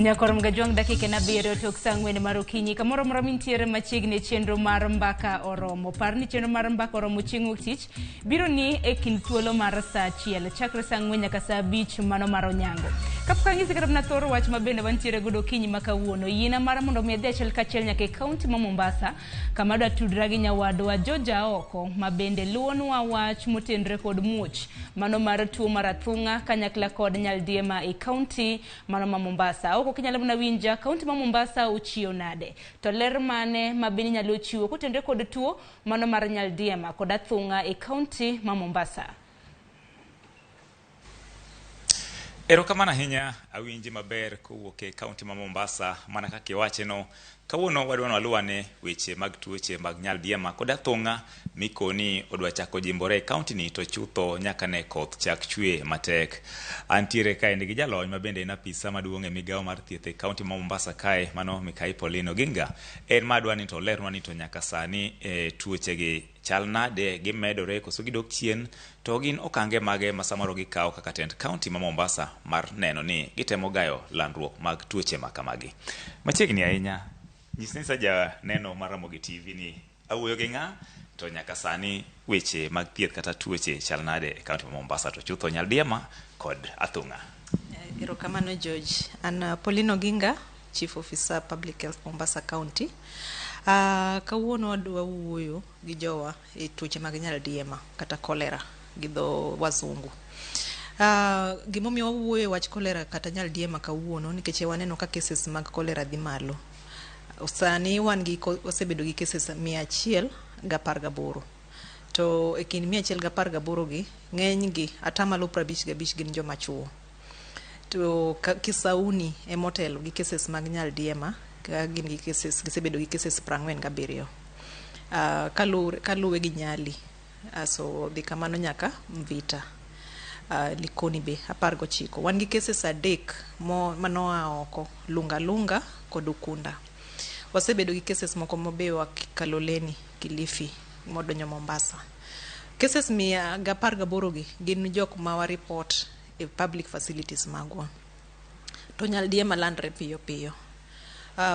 Nyakorom Gajwang' dakika en 7 tok saa 4 mar okinyi. Kamoro amora mintiere machiegni e chenro mar Mbaka Oromo. Par ni chenro mar Mbaka Oromo chieng' wuok tich biro ni e kind thuolo mar saa 1 chakre saa 4 nyaka saa 5 mano mar onyango. Kapok anyisi kata mana thor wach ma bende wantiere godo okinyi ma kawuono, yiena mara mondo mi adhi achiel kachiel nyaka e kaunti ma Mombasa kama adwa tudra gi nyawadwa George Aoko ma bende luwonwa wach motenre kod muoch mano mar tuo mar athung'a kanyakla kod nyaldiema e kaunti mano ma Mombasa. Aoko kinyalo mana winja, kaunti ma Mombasa ochiew nade? To ler mane ma bende inyalo chiwo kotenre kod tuo mano mar nyaldiema kod athung'a e kaunti ma Mombasa? Erokamano ahinya, awinji maber kowuok e kaunti ma Mombasa. Mana kaka iwache no, kawuono wadwa ni waluwane weche mag tuoche mag nyaldiema kod athung'a mikoni odwa chako jimbore e kaunti ni to chutho nyaka ne koth chak chwe matek. Antiere kaendi gi jalony ma bende en apisa maduong' e migawo mar thieth e kaunti ma Mombasa kae, mano Mikai Pauline Oginga. En ma adwa ni to olernwa ni to nyaka sani e tuoche gi chal nade, gimedore koso gidok chien, to gin okange mage ma samoro gikawo kaka tend kaunti ma Mombasa mar neno ni gitemo gayo landruok mag tuoche ma kamagi. Machiegni ahinya, nyis nyisa janeno mar Ramogi TV ni awuoyo gi ng'a, to nyaka sani weche mag thieth kata tuoche chal nade e kaunti ma Mombasa, to chutho nyaldiema kod athung'a. Erokamano George. An Pauline Oginga, Chief Officer Public Health Mombasa County. Kawuono wadwa wuoyo gi jowa e tuoche mag nyaldiema kata cholera gi dho wazungu. Gimomiyo wawuoyo e wach cholera kata nyaldiema kawuono nikech waneno ka cases mag cholera dhi malo. Sani wan gi wasebedo gi cases 118. To e kind 118 gi, ng'eny gi atamalo 55 gin joma chuo. To Kisauni emotelo gi cases mag nyaldiema ka gin gi cases, gisebedo gi cases 47. Kaluwe gi Nyali, so dhi kamano nyaka Mvita. Likoni be 19. Wan gi cases 3 manoa oko, Lunga Lunga kod Ukunda. Wasebedo gi cases moko mobewa Kaloleni, Kilifi, modonjo Mombasa. Cases 118 gi gin jok ma wa report e public facilities magwa. To nyaldiema landre piyo piyo.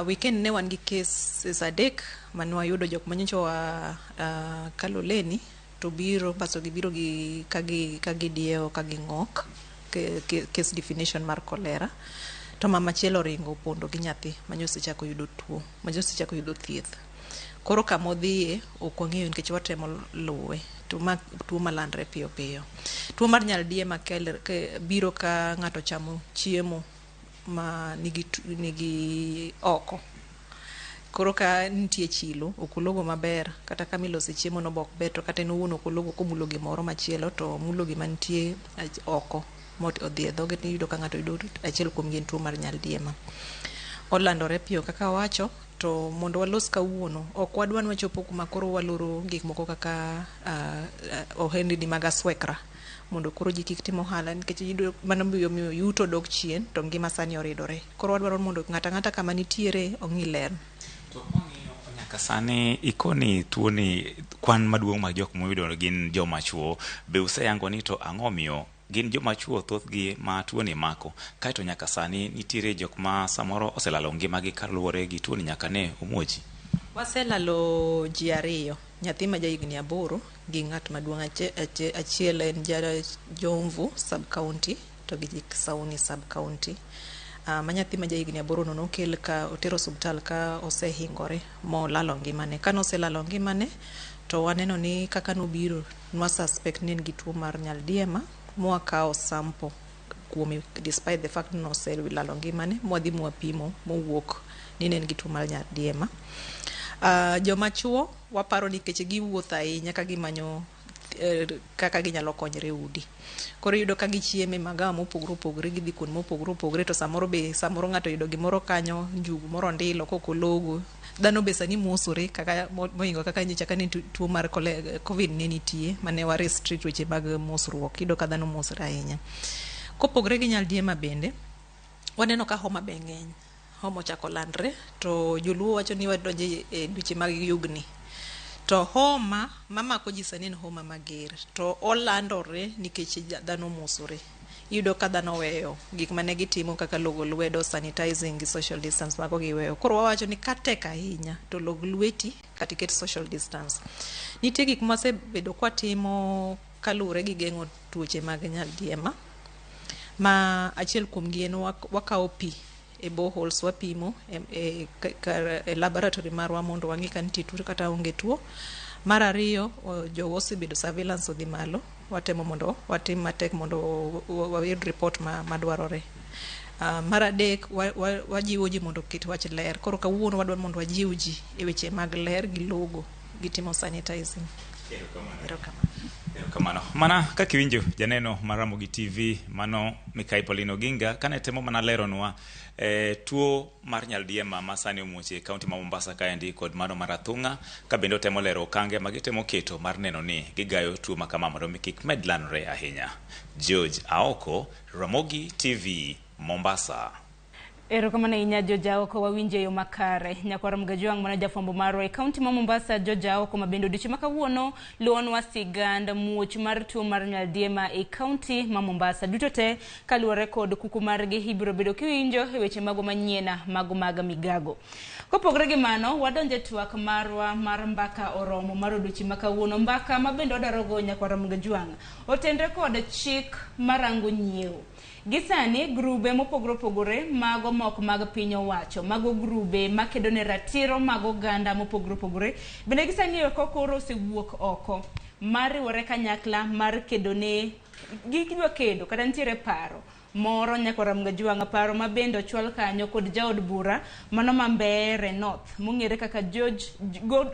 Weekend ne wan gi cases 3 mane wayudo jok manyocha oa Kaloleni to biro baso gibiro gi ka gidiewo ka ging'ok case definition mar cholera. To mama achiel oringo opondo gi nyathi manyo osechako yudo tuo, manyo osechako yudo thieth. Koro kama odhiye ok wang'eyo nikech watemo luwe. To ma tuo malandre piyo piyo. Tuo mar nyaldiema biro ka ng'ato chamo chiemo ma nigi oko. Koro ka nitie chilo, ok ologo maber, kata kama ilose chiemo no be ok ber, to kata en owuon ok ologo komulo gimoro machielo to omulo gima nitie oko modhi e dhoge tiyudo ka ng'ato yudo achiel kuom gi en tuo mar nyaldiema. Olandore piyo kaka awacho, to mondo walos kawuono, ok wadwa ni wachopo kuma koro waloro gik moko kaka ohendni mag aswekra mondo koro ji kik tim ohala nikech yudo mano biro miyo yuto dok chien to ngima sani oridore. Koro wadwaro mondo ng'ato ang'ata kama nitiere ong'i ler. To kwang'iyo nyaka sani ikoni tuoni kwan maduong' mag jok moyudo gin joma chuo, be useyango ni to ang'o miyo gin joma chuo thothgi ma tuoni mako? Kaeto nyaka sani nitiere jok ma samoro oselalo ngimagi kaluwore gi tuoni nyaka ne omuoji. Waselalo ji 2, nyathi ma ja higni 8 gi ng'at maduong' achiel en ja Jomvu sub county to gi Kisauni sub county. Ma nyathi ma ja higni 8 no nokel ka oter osuptal ka osehingore molalo ngimane. Kane oselalo ngimane to waneno ni kaka nobiro nwa suspect ni en gi tuo mar nyaldiema mwakawo sample kuome despite the fact ni noselalo ngimane mwadhi mwapimo mowuok ni ne en gi tuo mar nyaldiema. Joma chuo waparo ni nikech giwuotho ahinya ka gimanyo kaka ginyalo konyre e udi. Koro iyudo ka gichiemo e magawa mopogore opogore, gidhi kuonde mopogore opogore to samoro be samoro ng'ato oyudo gimoro kanyo, njugu moro ondilo kok ologo. Dhano be sani mosore kaka mohingo kaka nyocha kane tuo mar COVID ne nitie mane wa restrict weche mag mosruok. Iyudo ka dhano mosre ahinya. Kopogore gi nyaldiema bende, waneno ka homa be ng'eny. Homa ochako landre to joluo wacho ni wadonjo e dweche mag yugni. To homa mamako ji sani en homa mager to olandore nikech dhano mosore. Iyudo ka dhano oweyo gik mane gitimo kaka logo lwedo, sanitizing gi social distance mago giweyo. Koro wawacho ni katek ahinya to log lweti kata iket social distance. Nitie gik mwasebedo kwatimo kaluwore gi geng'o tuoche mag nyaldiema. Ma achiel kuom gi en wakawo pi e boreholes wapimo e laboratory marwa mondo wang'i ka nitie tuo kata onge tuo. Mar ariyo, jowa osebedo surveillance odhi malo, watemo mondo watim matek mondo wayud report madwarore. Mar adek, wajiwo ji mondo oket wach ler. Koro kawuono wadwaro mondo wajiw ji e weche mag ler gi logo gi timo sanitizing. Erokamano. Erokamano. Mana kaka iwinjo janeno mar Ramogi TV, mano Mikai Pauline Oginga kane temo mana leronwa tuo mar nyaldiema ma sani omuoch e kaunti ma Mombasa kaendi kod mano mar athung'a, ka bende otemo lero okange ma gitemo keto mar neno ni gigayo tuo ma kama mondo mi kik med landre ahinya. George Aoko, Ramogi TV, Mombasa. Erokamano ahinya George Aoko, wawinjo e yo makare. Nyakwar Mgajwang' mano jafwambo marwa e kaunti ma Mombasa, George Aoko, ma bende odiochieng' ma kawuono luwonwa sigand muoch mar tuo mar nyaldiema e kaunti ma Mombasa. Duto te kaluwore kod kuku margi ibiro bedo kiwinjo e weche mago manyien mago mag migago. Kopogore gi mano, wadonjo e twak marwa mar mbaka oromo mar odiochieng' ma kawuono. Mbaka ma bende wadwaro go Nyakwar Mgajwang' otenre kod chik marango nyiewo. Gisani, grube mopogore opogore mago mok mag piny owacho, mago grube makedo ne ratiro mag oganda mopogore opogore, bende gisani eko koro osewuok oko mar riwore kanyakla mar kedo ne gidwa kedo kata nitiere paro moro Nyakwar Mgajwang', paro ma bende ochwal kanyo kod jaod bura mano ma Mbeere North mong'ere kaka George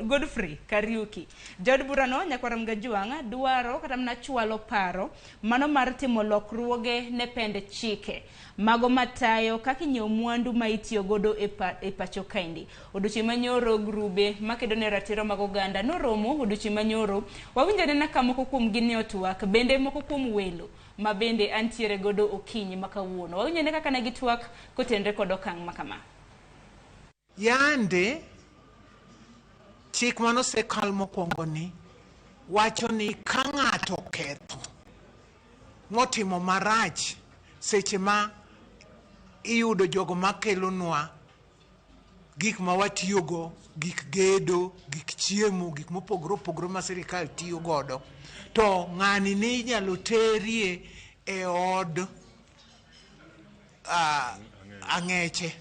Godfrey Kariuki. Jaod burano Nyakwar Mgajwang' dwaro kata mana chwalo paro mano mar timo lokruoge ne pend chike mago matayo kaka inyiewo mwandu ma itiyo godo e pacho kaendi. Odiochieng' manyoro grube makedo ne ratiro mag oganda noromo odiochieng' manyoro. Wawinjo anena ka moko kuom gi ne otwak, bende moko kuom welo ma bende antiere godo okinyi ma kawuono. Wawinjo ane kaka ne gitwak kotenre kod okang' ma kama. Yande chik manosekal mokwongo ni wacho ni ka ng'ato oketho motimo marach seche ma iyudo jogo makelonwa gik ma watiyogo, gik gedo, gik chiemo, gik mopogore opogore ma sirikal tiyo godo, to ng'ani ni inyalo terie e od ang'eche.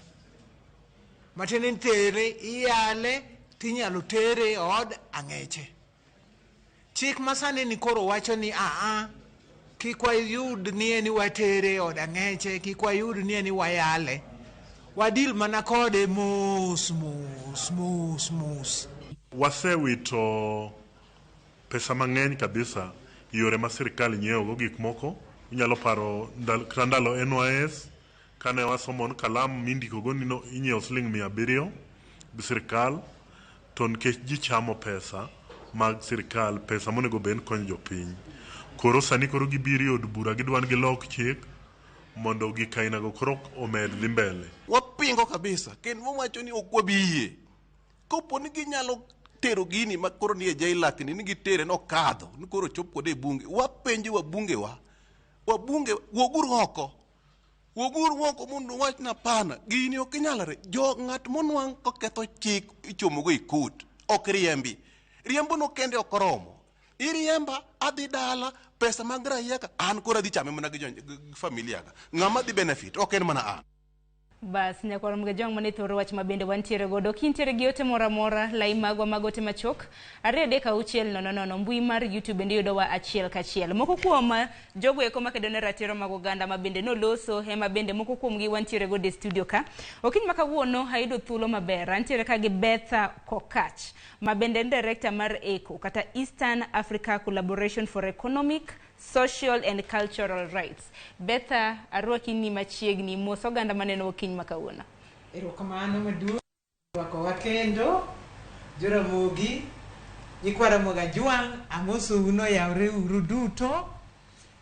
Matiende ni tere, iyale, tinyalo tere e od ang'eche. Chik masani ni koro wacho ni kik wayud ni en watere e od ang'eche, kik wayud ni en wayale. Wadil mana kode mos mos mos mos. Wasewito pesa mang'eny kabisa yore ma sirikal nyiewogo gik moko. Inyalo paro kata ndalo NYS kane wasomo ni kalam mindikogo ni inyiewo siling 700 gi sirikal, to nikech ji chamo pesa mag sirikal, pesa monego bed ni konyo jopiny. Koro sani koro gibiro e od bura gidwa ni gilok chik mondo gik ainago koro omed dhi mbele. Wapingo kabisa kendo wawacho ni ok wabi yie. Kopo ni ginyalo tero gini ma koro nie JLAC ni gitere nokadho ni koro chop kode e bunge, wapenjo wabungewa, wabunge wuoguru oko, wuoguru oko mondo uwach ni hapana, gini ok nyalre. Jo ng'at monwang' koketho chik ichomogo e kot, ok riembi. Riembo no kende ok oromo. Iriemba, adhi dala, pesa mag raia ka, an koro adhi chame mana gi familia ga. Ng'ama dhi benefit, ok en mana an. Bas, Nyakwar Mgajwang' mane thoro wach ma bende wantiere godo. Kintiere gi ote moro amora, lai magwa mag ote machuok, 2 3 6 0 0, mbui mar YouTube bende yudowa achiel kachiel. Moko kuom jogo eko makedo ne ratiro mag oganda ma bende noloso, ema bende moko kuomgi wantiere godo e studio ka. Okinyi ma kawuono ayudo thuolo maber, antiere ka gi Betha Kokach, ma bende en director mar ECO, kata Eastern Africa Collaboration for Economic, Social and Cultural Rights. Betha, arwaki ni machiegni, mos oganda maneno okinyi ma kawuono. Erokamano maduong' rwakowa kendo, Joramogi, nyikwa Ramogi Ajwang', amosou noyawre uru duto.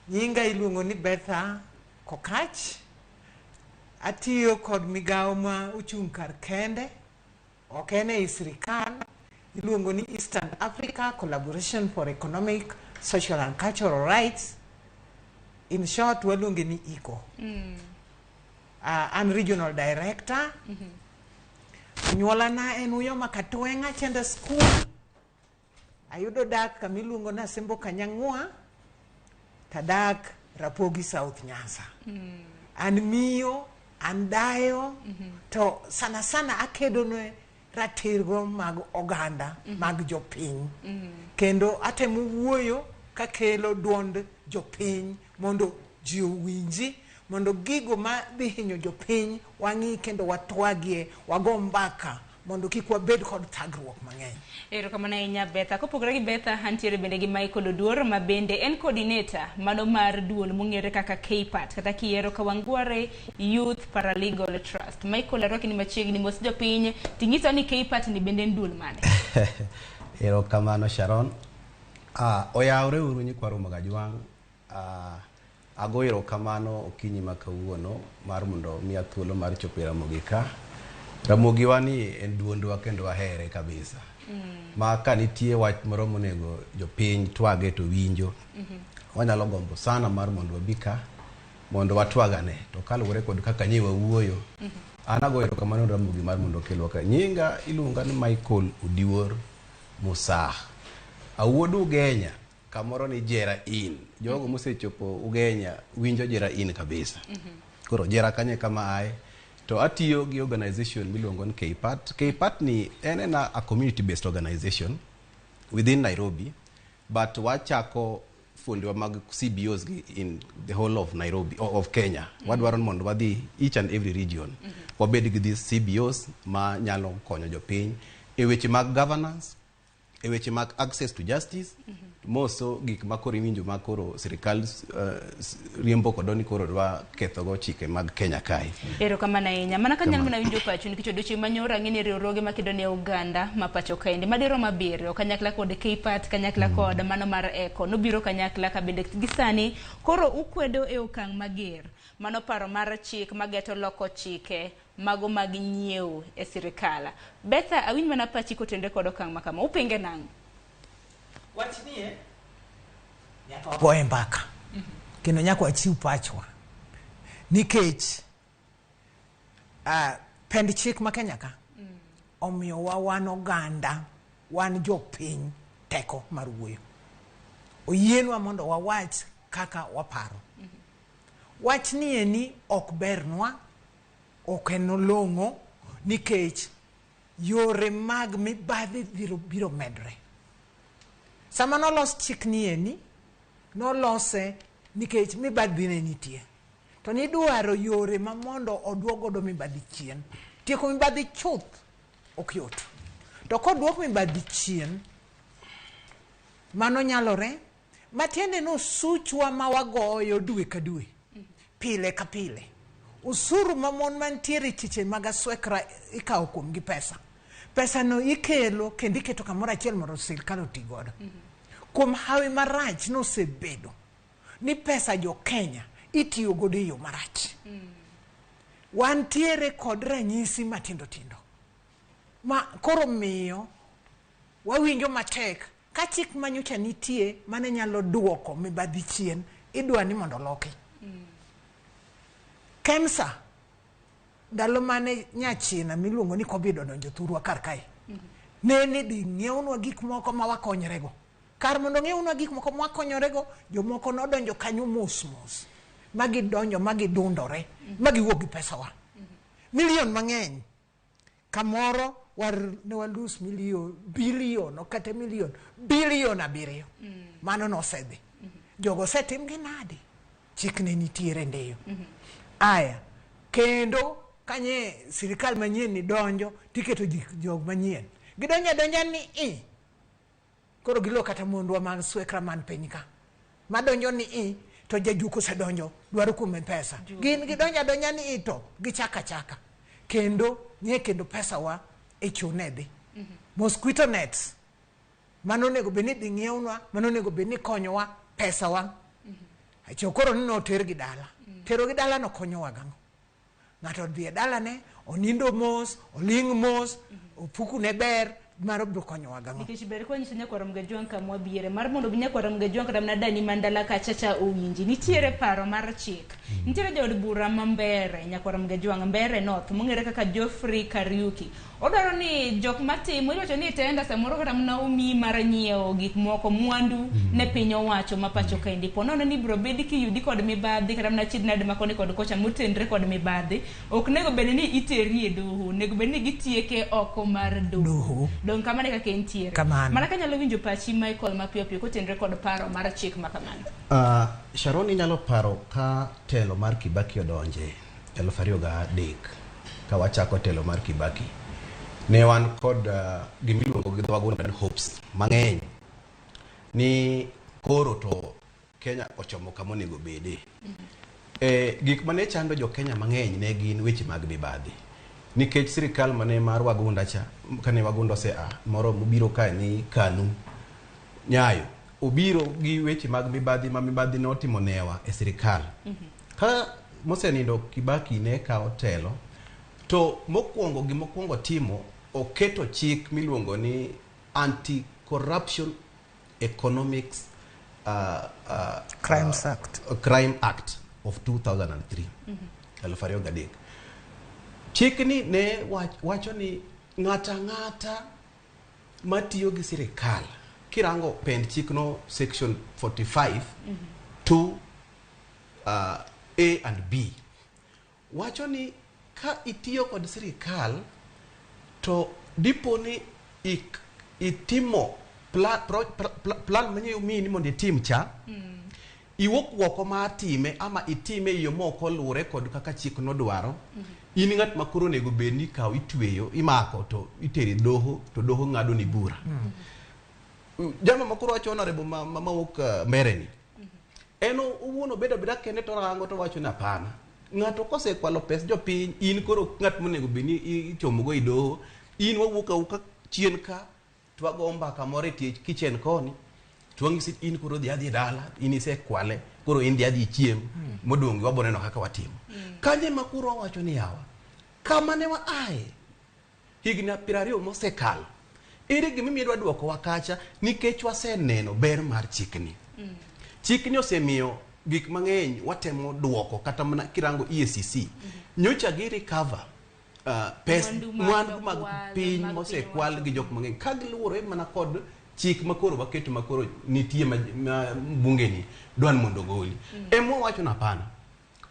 Nyinga iluongo ni Betha Kokach. Atiyo kod migawo ma ochung' kar kende, ok en ei sirikal, iluongo ni Eastern Africa Collaboration for Economic, Social and Cultural Rights. In short, waluonge ni ICO. An regional director. Anyuolana en Uyoma Katweng'a Chenda School. Ayudo dak kamiluongo ni Asembo Kanyang'wa, tadak Rapogi South Nyanza. An miyo, an dayo, to sana sana akedo ne ratiro mag oganda, mag jopiny. Kendo atemo wuoyo kakelo duond jopiny mondo ji owinji, mondo gigo ma dhi hinyo jopiny wang'i kendo watwagie, wago mbaka mondo kik wabed kod thagruok mang'eny. Erokamano ahinya Betha. Kopogore gi Betha, antiere bende gi Michael Oduor ma bende en coordinator mano mar duol mong'ere kaka KPAT kata kiyiero Kawangware Youth Paralegal Trust. Michael, arwaki ni machiegni, mos jopiny, ting'isa ni KPAT ni bende en duol mane? Erokamano Sharon. Oyawre uru nyikwa Ramogi Ajwang'. Ago erokamano okinyi ma kawuono mar mondo miya thuolo mar chopo e Ramogi ka. Ramogi wa ni en duondwa kendo wahere kabisa. Ma ka nitie wach moro monego jopiny twage to winjo. Wanyalo gombo sana mar mondo wabi ka mondo watwagane. To kaluwore kod kaka nye wawuoyo, an ago erokamano Ramogi mar mondo okelwa ka. Nyinga iluonga ni Michael Odiwuor Musah. Awuod Ugenya, kamoro ni Jera Inn. Jogo mosechopo Ugenya winjo Jera Inn kabisa. Koro Jera kanyo e kama aye. To atiyo gi organization miluongo ni KPAT. KPAT ni en a community based organization within Nairobi, but wachako fuondewa mag CBOs gi in the whole of Nairobi, of Kenya. Wadwaro ni mondo wadhi each and every region. Wabed gi these CBOs ma nyalo konyo jopiny e weche mag governance, e weche mag access to justice, moso gik ma koro iwinjo ma koro sirikal riembo kodo ni koro dwa kethogo chike mag Kenya kae. Erokamano ahinya. Mana ka nyalo mana winjo pachu nikech odiochieng' manyoro ang'e ni riwruoge makedo ne oganda ma pacho kaendi madirom 7 kanyakla kod KPAT kanyakla kod mano mar ECO nobiro kanyakla ka bende gi sani koro ukwedo e okang' mager mano paro mar chik mageto loko chike mago mag nyiewo e sirikal. Betha, awinj mana pachi kotenore kod okang' ma kama. Upinge nang'o? Wach nie, nyaka wagoye mbaka kendo nyaka wachiw pachwa nikech pend chik ma Kenya ka omiyowa wan oganda, wan jopiny teko mar wuoyo. Oyienwa mondo wawach kaka waparo. Wach ni eni ok bernwa, ok en olong'o nikech yore mag mibadhi biro medre. Sama nolos chik ni eni, nolose nikech mibadhi ne nitie. To nidwaro yore ma mondo oduok godo mibadhi chien. Tieko mibadhi chuth ok yot. To koduok mibadhi chien, mano nyalore, matiende ni osuchwa ma wagoyo dwe ka dwe, pile ka pile. Osuru ma mon mantiere e chiche mag aswekra ikawo kuomgi pesa. Pesa no ikelo kendo iketo kamoro achiel mondo sirkal oti godo. Kuom hawi marach nosebedo ni pesa jo Kenya itiyo godo e yo marach. Wantiere kod ranyisi matindo tindo ma koro miyo wawinjo matek ka chik manyocha nitie mane nyalo duoko mibadhi chien idwa ni mondo loki. KEMSA ndalo mane nyachina miluongo ni Covid odonjo thurwa kar kae, ne ni dhi ng'iewnwa gik moko ma wakonyorego. Kar mondo ng'iewnwa gik moko ma wakonyorego, jomoko nodonjo kanyo mos mos, ma gidonjo ma gidundore, ma giwuok gi pesawa. Milion mang'eny. Kamoro ne walus milion, bilion, ok kata milion, bilion 7. Mano nosedhi. Jogo osetim gi nade? Chik ne nitiere ndiyo. Aya, kendo kanye sirikal manyien ni donjo, tiketo jog manyien. Gidonjo adonja ni i. Koro gilo kata mondwa mag swekra man piny ka. Madonjo ni i, to jajuko osedonjo, dwaro kuome pesa. Gin gidonjo adonja ni i to, gichaka achaka. Kendo, nye kendo pesa wa e chune dhi. Mosquito nets, mano onego bed ni dhi ng'iewnwa, mano onego bed ni konyowa, pesa wa. Achiel koro ni noter gi dala. Tero gi dala no konyowa gang'o? Ng'ato odhi e dalane, onindo mos, oling' mos, opuku ne ber, Maro biro konyowa gang'o? Nikech ber kwanyiso nyakwar Ramogi Ajwang' kama wabiere mar mondo mi nyakwar Ramogi Ajwang' kata mana dani man dala kacha cha owinji. Nitiere paro mar chik. Nitiere jaod bura ma Mbere, nyakwar Ramogi Ajwang', Mbere North, mong'ere kaka Geoffrey Kariuki. Odwaro ni jok matimo, iwacho ni tenda samoro kata mana omiyi mar nyiewo gik moko, mwandu ne piny owacho ma pacho kaendi. Po nono ni ibiro bed kiyudi kod mibadhi kata mana achiedh nade ma koni kod kocha motenre kod mibadhi, ok nego bed ni iteri e doho, onego bed ni gitieke oko mar doho. Doho. Dong' kamano e kaka entiere. Kamano. Mana kanyalo winjo pachi Michael mapiyo piyo kotenre kod paro mar chik ma kamano. Sharon inyalo paro ka telo mar Kibaki odonje 2003 ka wachako telo mar Kibaki ne wan kod gimiluongo gi dho wagunda ni hopes mang'eny ni koro to Kenya ochomo kama onego bede. Gik mane chando jo Kenya mang'eny ne gin weche mag mibadhi. Nikech sirikal mane mar Wagunda cha, kane Wagunda osea, moro mobiro kae ni KANU, Nyayo, obiro gi weche mag mibadhi ma mibadhi notimo newa e sirikal. Ka mosenindo Kibaki ne kawo telo, to mokwongo gimokwongo timo, oketo chik miluongo ni Anti-Corruption Economics Crimes Act. Crime Act of 2003. 2003. Chikni ne wacho ni ng'ata ng'ata matiyo gi sirikal, kirango pend chikno section 45 to A and B, wacho ni ka itiyo kod sirikal to dipo ni itimo plan manye omiyi ni mondo itim cha, iwuok oko mar time ama itime e yo mok oluwore kod kaka chik nodwaro, in ng'at ma koro onego bed ni ikawo itweyo, imako to itere doho to doho ng'ado ni bura. Jama ma koro wacho honorable ma mawuok Mbere ni, en owuon obedo abeda kende to rango to wacho ni hapana. Ng'ato kosekwalo pes jopiny, in koro ng'at monego bed ni ichomo go e doho, in wawuok awuoka chien ka to wago mbaka moro e tie kitchen koni to wang'isi in koro dhi adhi dala, in isekwale, koro in dhi adhi ichiem, modong' wabo neno kaka watimo. Kanye ma koro wawacho ni yawa, kama ne wa aye, higni 20 mosekalo, ere gimomiyo idwa duokowa kacha nikech waseneno ber mar chikni. Chikni osemiyo gik mang'eny watemo duoko kata mana kirango EACC. Nyocha gi recover pes mwandu mag mwandu mag okwal, piny mag piny mosekwal owacho. gi jok mang'eny ka giluwore mana kod chik makoro waketo makoro nitie ma bunge ni dwan mondo ogoli. Ema wawacho ni hapana.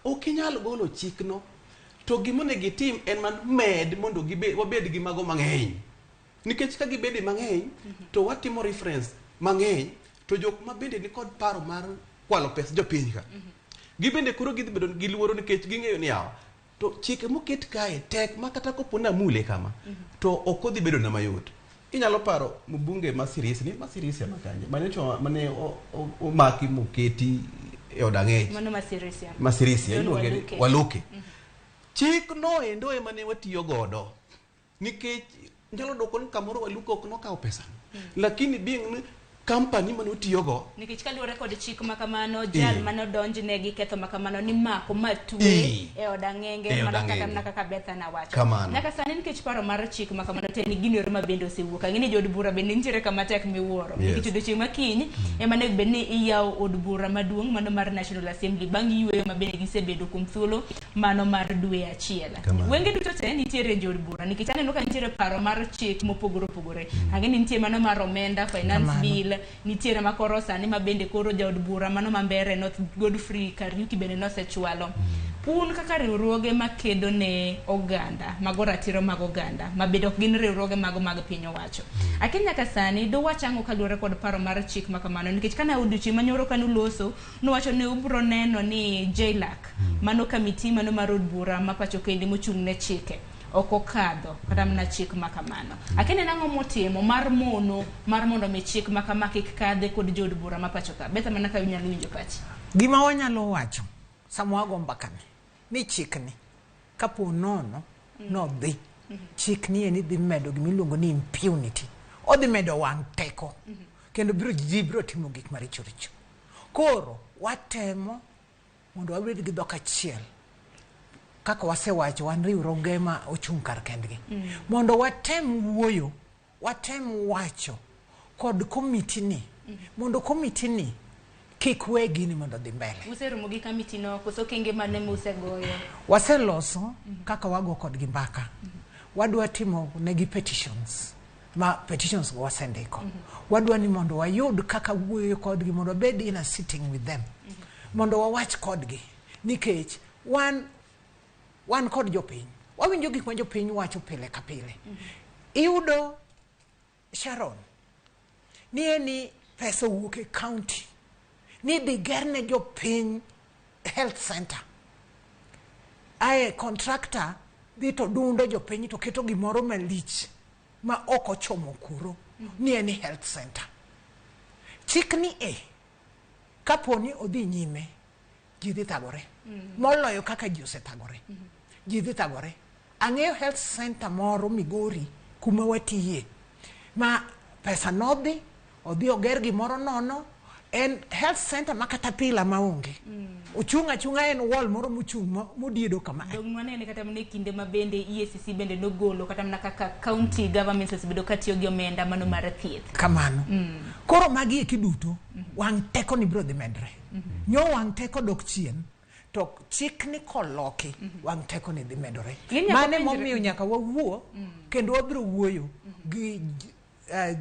Ok inyal golo chikno to gimonego itim en man med mondo wabed gi mago mang'eny. Nikech ka gibede mang'eny to watimo reference mang'eny to jok ma bende nikod paro mar kwalo pes jopiny ka. Gibende koro gidhi bedo gi luoro nikech ging'eyo ni yawa to chike moket kae tek ma kata kopo ni amule kama to ok odhi bedo na mayot. Inyalo paro mbunge ma Sirisia, ni ma Sirisia ma kanye, manyocha mane omaki moketi e od ang'ech. Mano ma Sirisia. Ma Sirisia, John iluonge ni Waluke. Waluke. Chik no endo ema ne watiyo godo. Nikech nyalo dwoko ni kamoro Waluke ok nokawo pesa. Lakini being ni company mane otiyogo Nikech kaluwore kod chik ma kamano, jal mane odonjne gi ketho ma kamano nimako ma twe e od ang'enge E od mana kata ang'enge. mana kaka Betha nawacho. Kamano. Nyaka sani nikech paro mar chik ma kamano te ni gino ero ma bende osewuok. Ang'e ni jood bura bende nitiere kama tek miwuoro. Nikech odiochieng' ma kiny ema onego bed ni iyawo od bura maduong' mano mar National Assembly bang' yueyo ma bende gisebedo kuom thuolo mano mar dwe achiel. Kamano. Wenge duto te nitiere jood bura nikech aneno ka nitiere paro mar chik mopogore opogore. Ang'e ni nitie mano mar omenda, finance Kamano. bill, nitiere ma koro sani ma bende koro jaod bura mano ma Mbere North Godfrey Kariuki bende nosechwalo. Un kaka riwruoge makedo ne oganda, mago ratiro mag oganda, ma bende ok gin riwruoge mago mag piny owacho. Akia nyaka sani duwach ang'o kaluwore kod paro mar chik ma kamano nikech kana odiochieng' manyoro kanuloso nuwacho ni ubro neno ni JLAC mano kamiti mano mar od bura ma pacho kendi mochung' ne chike ok okadho kata mana chik ma kamano. Akia ni en ang'o motimo mar mono mar mondo mi chik ma kama kik kadhe kod jood bura ma pacho ka. Betha mana ka inyalo winjo pachi. Gima wanyalo wacho sama wago mbakani ni chikni kapo nono nodhi chikni eni dhi medo gimiluongo ni impunity odhi medo wang' teko kendo biro ji biro timo gik maricho richo koro watemo mondo wabed gi dhok achiel kaka wasewacho wan riwruoge ma ochung' kar kendgi mondo watem wuoyo watem wacho kod komiti ni mondo komiti ni kik we gini mondo odhi mbele. Useromo gi kamiti no koso okenge mane musegoyo? Waseloso kaka wago kodgi mbaka. Wadwa timo negi petitions ma petitions go wasendiko. Wadwa ni mondo wayud kaka wuoyo kodgi mondo wabed in a sitting with them. Mondo wawach kodgi nikech wan wan kod jopiny. Wawinjo gik ma jopiny wacho pile ka pile. Iyudo Sharon, ni ni pesa owuok e county ni dhi gerne jopiny health center ae contractor dhi to dundo jopiny to keto gimoro malich ma ok ochomo kuro ni en health center. Chik ni e kapo ni odhi nyime ji dhi thagore moloyo kaka ji osethagore. Ji dhi thagore. Ang'eyo health center moro Migori kuma watiye ma pesa nodhi odhi oger gimoro nono en health center ma kata pila maonge. Ochung' achung'a en wall moro mochung' modiedo kama. Dong' wanene kata mana e kinde ma bende EACC bende nogolo kata mana kaka county governments osebedo katiyo gi omenda mano mar thieth. Kamano. Koro magi eki duto wang' teko ni biro dhi medre. Nyo wang' teko dok chien to chik ni koloki wang' teko ni dhi medore. Ng'eny nyaka Mane penjre- momiyo nyaka wawuo kendo wabiro wuoyo gi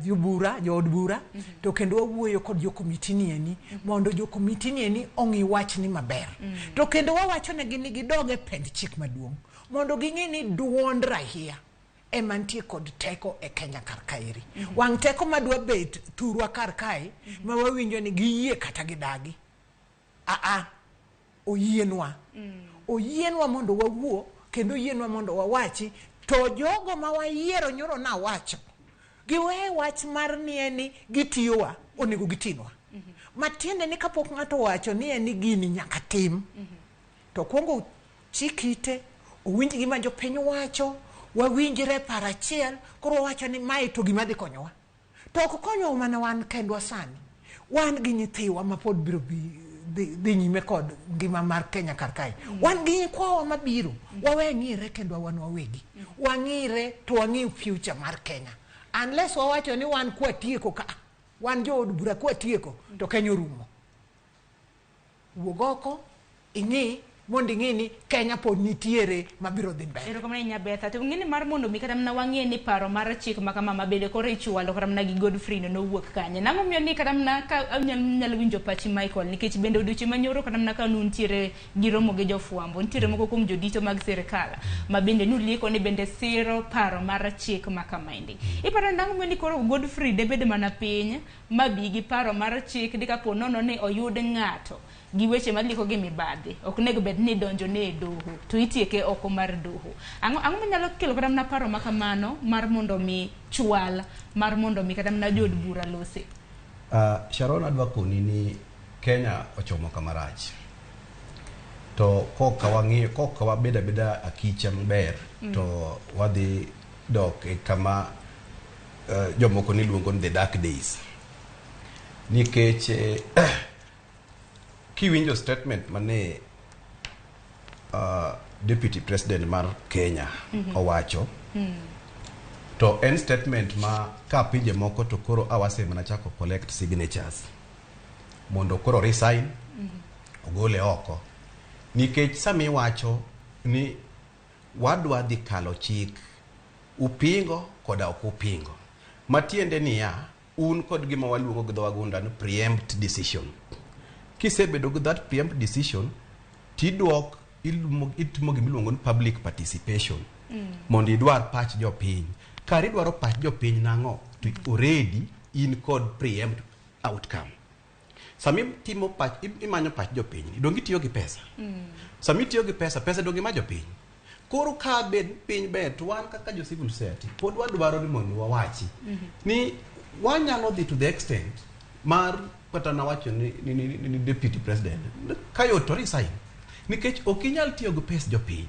jobura jood bura to kendo wawuoyo kod jokomiti ni eni mondo jokomiti ni eni ong'i wachni maber. To kendo wawacho negi ni gidog e pend chik maduong' mondo ging'e ni duond rahia ema nitie kod teko e Kenya kar kaeri. Wang' teko madwa bet thurwa kar kae ma wawinjo ni giyie kata gidagi. Aa, oyienwa. Oyienwa mondo wawuo kendo oyienwa mondo wawachi to jogo ma wayiero nyoro nawacho giwe wach mar ni en gitiyowa onego gitinwa. Matiende ni kapok ng'ato owacho ni en gini nyaka tim to kuongo chik ite owinj gima jopiny wacho wawinjre par achiel koro wawacho ni mae to gima dhi konyowa to ok konyowa mana wan kendwa sani wan gi nyithiwa ma pod biro dhi nyime kod ngima mar Kenya kar kae. Wan gi nyikwawa mabiro wawe ng'ire kendwa wan wawegi wang'ire to wang'i future mar Kenya unless wawacho ni wan kwatieko ka wan jood bura kwatieko to Kenya orumo. Wuog oko ing'i mondo ing'i ni Kenya pod nitiere mabiro dhi mbele. Erokamano ahinya Betha. To ng'eni mar mondo mi kata mana wang'e ni paro mar chik ma kama ma bende koro ichwalo kata mana gi Godfrey no nowuok kanye. Nang'o miyo ni kata mana ka anyalo winjo pachi Michael nikech bende odiochieng' manyoro kata mana ka nuntiere gi romo gi jofwambo nitiere moko kuom jodito mag sirikal ma bende nulieko ni bende siro paro mar chik ma kamaendi. Iparo ni nang'o miyo ni koro Godfrey debed mana piny ma bi gi paro mar chik di kapo nono ni oyud ng'ato gi weche maliko gi mibadhi ok onego bed ni donjo ne e doho to itieke oko mar doho. Ang'o manyalo kelo kata mana paro ma kamano mar mondo mi chwal mar mondo mi kata mana jood bura lose? Sharon adwa koni ni Kenya ochomo kama rach. To koka wang'iyo koka wabedo abeda akicha maber to wadhi dok e kama jomoko ni luongo ni the dark days. Nikech kiwinjo statement mane deputy president mar Kenya owacho to en statement ma ka pinje moko to koro awase mana chako collect signatures mondo koro resign ogole oko nikech sama iwacho ni wadwa dhi kalo chik upingo koda ok upingo matiende niya un kod gima waluongo gi dho wagunda ni preempt decision. Kisebedo gi that preempt decision tidwok itimo gima iluongo ni public participation mondo idwar pach jopiny. Kar idwaro pach jopiny nang'o to already in kod preempt outcome. Sama itimo pach imanyo pach jopiny donge itiyo gi pesa. Sama itiyo gi pesa, pesa donge ma jopiny. Koro ka bed piny ber to wan kaka jo civil society pod wadwaro ni mondo wawachi ni wanyalo dhi to the extent mar kata nawacho ni deputy president ka yot to resign nikech ok inyal tiyo gi pes jopiny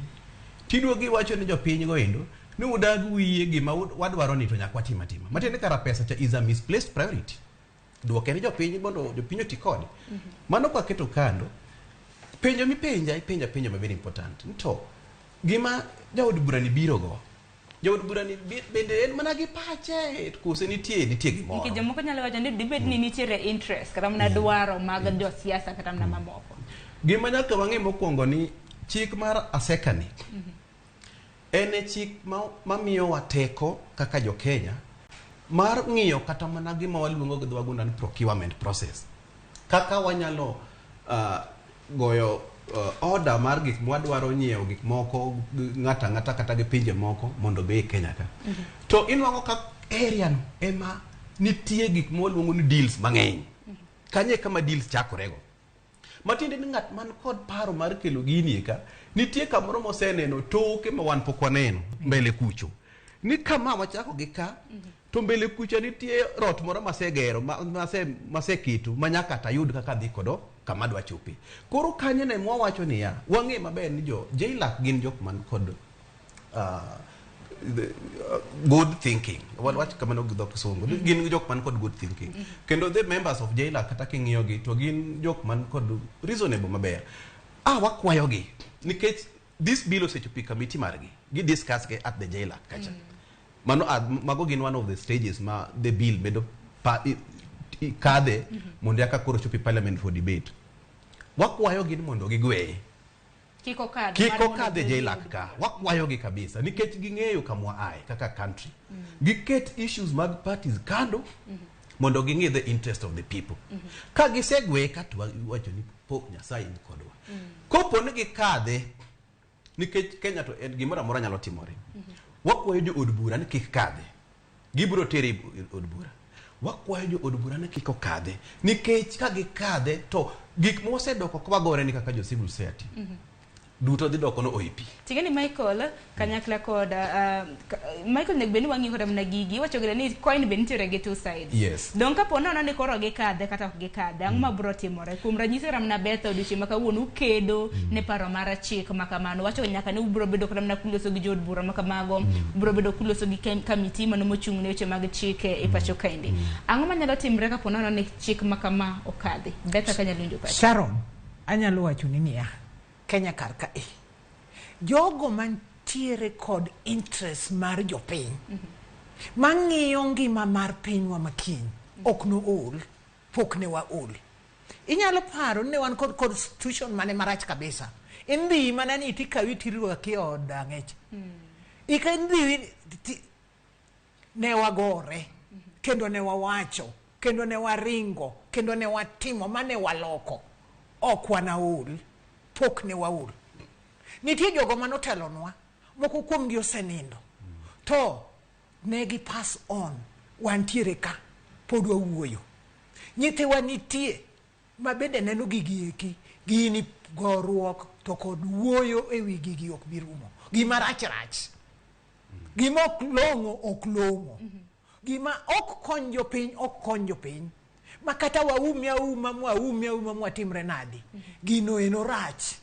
tiduogo iwacho ni jopiny go endo ni udag uyie gima wadwaro ni to nyaka watim atima matiende kara pesa cha is a misplaced priority. Duoke ni jopiny mondo jopiny oti kode. Mano kwaketo kando penjo mipenja ipenja penjo ma very important to gima jaod bura ni biro go Jaod bura ni bende en mana gi pache kose nitie nitie gimoro. Nikech jomoko nyalo wacho ni dibed ni nitiere interest kata mana dwaro mag josiasa kata mana mamoko. Gima nyaka wang'e mokwongo ni chik mar Aseka ni en e chik mamiyowa teko kaka jo Kenya mar ng'iyo kata mana gima waluongo gi dho wagunda ni procurement process. Kaka wanyalo goyo order mar gik mwadwaro nyiewo gik moko ng'ato ang'ata kata gi pinje moko mondo obi e Kenya ka. To inwang'o ka area no ema nitie gik mwaluongo ni deals mang'eny. Kanyo e kama deals chakorego. Matiende ni ng'at man kod paro mar kelo gini e ka, nitie kamoro moseneno toke ma wan pok waneno mbele kucho. Ni kama wachako gi ka, to mbele kucha nitie rot moro masegero, maseketo, ma nyaka tayud kaka adhi kodo kama adwa chope. Koro kanyo ne mwawacho niya, wang'e maber ni jo JLAC gin jok man kod good thinking. Wach kamano gi dho kisungu. Gin jok man kod good thinking. Kendo the members of JLAC kata king'iyo gi to gin jok man kod reasonable maber. Wakwayo gi nikech this bill osechopo e committee margi. Gi discuss ge at the JLAC kacha. Mano mago gin one of the stages ma the bill bedo kadhe mondo eka koro chopi parliament for debate. Wakwayo gi ni mondo gigweye. Kik okadh. Kik okadh e JLAC ka. Wakwayo gi kabisa nikech ging'eyo kama waaye kaka country. Giket issues mag parties kando mondo ging'i the interest of the people. Ka gisegweye ka to wacho ni pok Nyasaye ni kodwa. Kopo ni gikadhe nikech Kenya to en gimoro amora nyalo timore. Wakwayo jo od bura ni kik kadhe. Gibiro tere e od bura. Wakwayo jo od bura ni kik okadhe nikech ka gikadhe to gik mosedoko ka wagore ni kaka jo civil society duto dhi doko no OEP. Ting'eni Michael kanyakla kod Michael nego bed ni wang'iyo kata mana gigi iwacho gire ni coin be nitiere gi two sides. Yes. Dong kapo nono ni koro gikadhe kata ok gikadhe, ang'o mabiro timore? Kuom ranyisi kata mana Betha odiochieng' ma kawuono ukedo ne paro mar chik ma kamano. Wacho nyaka ni ubiro bedo kata mana kuloso gi jood bura ma kamago, ubiro bedo kuloso gi kamiti mano mochung' ne weche mag chike e pacho kaendi. Ang'o manyalo timre kapo nono ni chik ma kama okadhi? Betha ka nyalo winjo pachi. Sharon, anyalo wacho ni niya, Kenya kar ka e. Jogo mantiere kod interest mar jopiny, mang'iyo ngima mar pinywa makiny, ok nool, pok ne waol. Inyalo paro ni ne wan kod constitution mane marach kabisa. Indhi mana ni tikawi tirwaki e od ang'ech. Ika indhi ne wagore, kendo ne wawacho, kendo ne waringo, kendo ne watimo, mane waloko. Ok wanaol, pok ne waol. Nitie jogo manotelonwa, moko kuomgi osenindo. To ne gi pass on, wantiere ka, pod wawuoyo. Nyithiwa nitie, ma bende neno gigi eki, gini goruok to kod wuoyo e wi gigi ok bi rumo. Gima rach rach. Gima ok long'o ok long'o. Gima ok kony jopiny ok kony jopiny. Ma kata waumi auma mwaumi auma mwatimre nadi. Gino eno rach.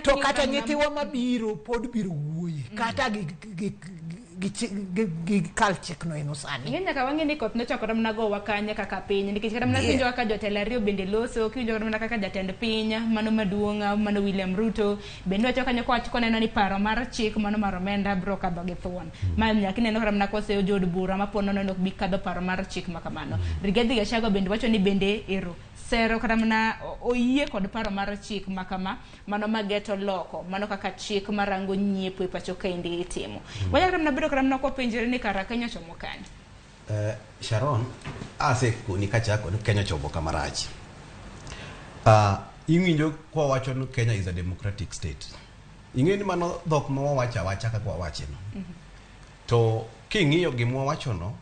To kata nyithiwa mabiro pod biro wuoye. Kata gi kal chikno eno sani. Ing'e nyaka wang'e ni koth nochakore mana gowa kanye kaka piny nikech kata mana kiwinjo kaka jotelo ariyo bende loso, kiwinjo kata mana kaka jatend piny mano maduong' mano William Ruto bende wacho kanyo kowacho koneno ni paro mar chik mano mar omenda biro kadho gi thuon. Ma nyaka ineno kata mana koseyo jood bura ma po nono ok bi kadho paro mar chik ma kamano. Rigathi Gachagua bende wacho ni bende ero sero kata mana oyie kod paro mar chik ma kama mano mageto loko mano kaka chik marango nyiepo e pacho kaendi itimo. Wanyalo kata mana bedo kata mana kwapenjore ni kara Kenya ochomo kanye? Sharon, asekoni kachako ni Kenya ochomo kama rach. Iwinjo kwa wacho ni Kenya is a democratic state. Ing'e ni mano dhok ma wawacho awacha kaka wawache no. To king'iyo gima wawacho no,